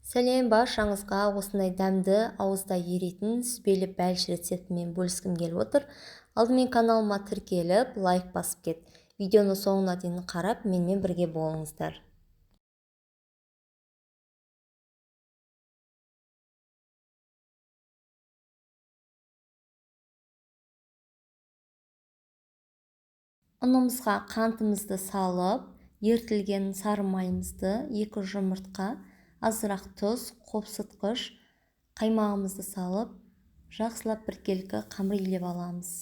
Сәлем баршаңызға осындай дәмді, ауызда еритін сүзбелі бәліш рецептімен бөліскім келіп отыр. Алдымен каналыма тіркеліп, лайк басып кет. Видеоны соңына дейін қарап, менімен бірге болыңыздар. Ұнымызға қантымызды салып, ерітілген сары майымызды, 2 жұмыртқа, азырақ тұз, қопсытқыш, қаймағымызды салып, жақсылап біркелкі қамыр илеп аламыз.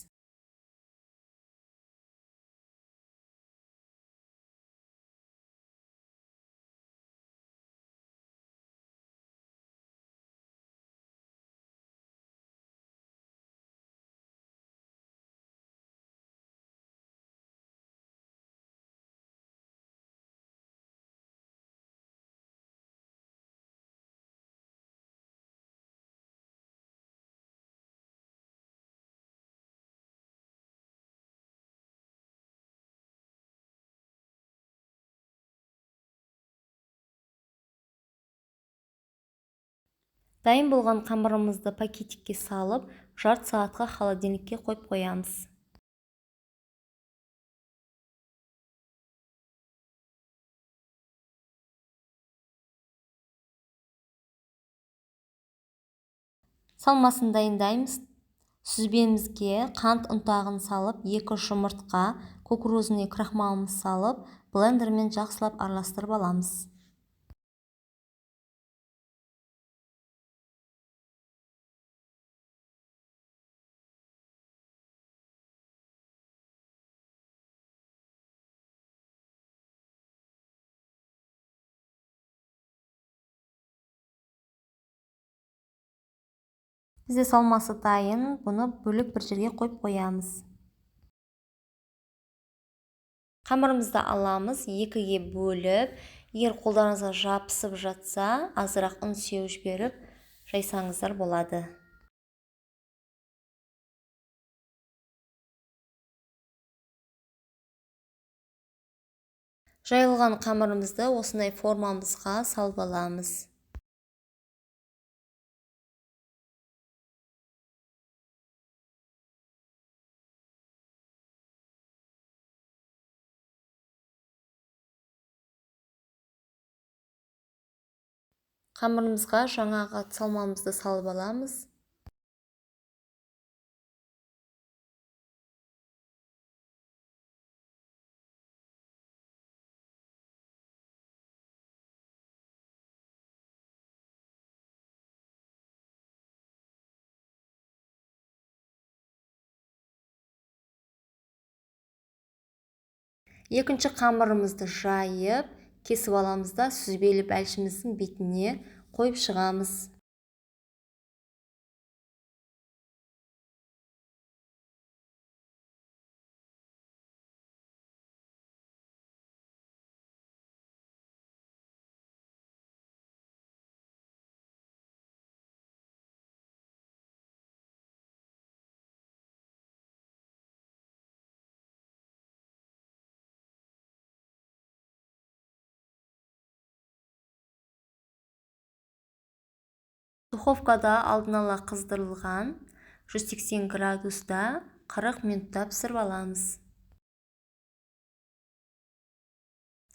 Дайын болған қамырымызды пакетикке салып, жарты сағатқа холодильникке қойып қоямыз. Салмасын дайындаймыз. Сүзбемізге қант ұнтағын салып, 2 жұмыртқа, кукурузный крахмалымыз салып, блендермен жақсылап араластырып аламыз. Бізде салмасы дайын, бұны бөлек бір жерге қойып қоямыз. Қамырымызды аламыз, 2-ге бөліп, егер қолдарыңызға жабысып жатса, азырақ ұн сеуіп жіберіп, жайсаңыздар болады. Жайылған қамырымызды осындай формамызға салып аламыз. Қамырымызға жаңағы салмамызды салып аламыз. Екінші қамырымызды жайып, кесіп аламыз да сүзбелі бәлішіміздің бетіне қойып шығамыз. Духовкада алдын ала қыздырылған 180 градуста 40 минутта пісіріп аламыз.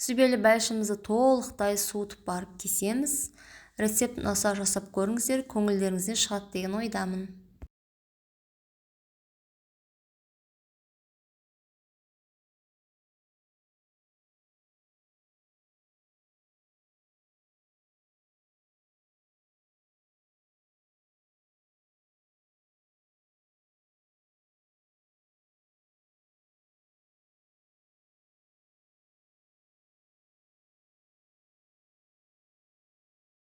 Сүзбелі бәлішімізді толықтай суытып барып кесеміз. Рецепт ұнаса жасап көріңіздер, көңілдеріңізден шығады деген ойдамын.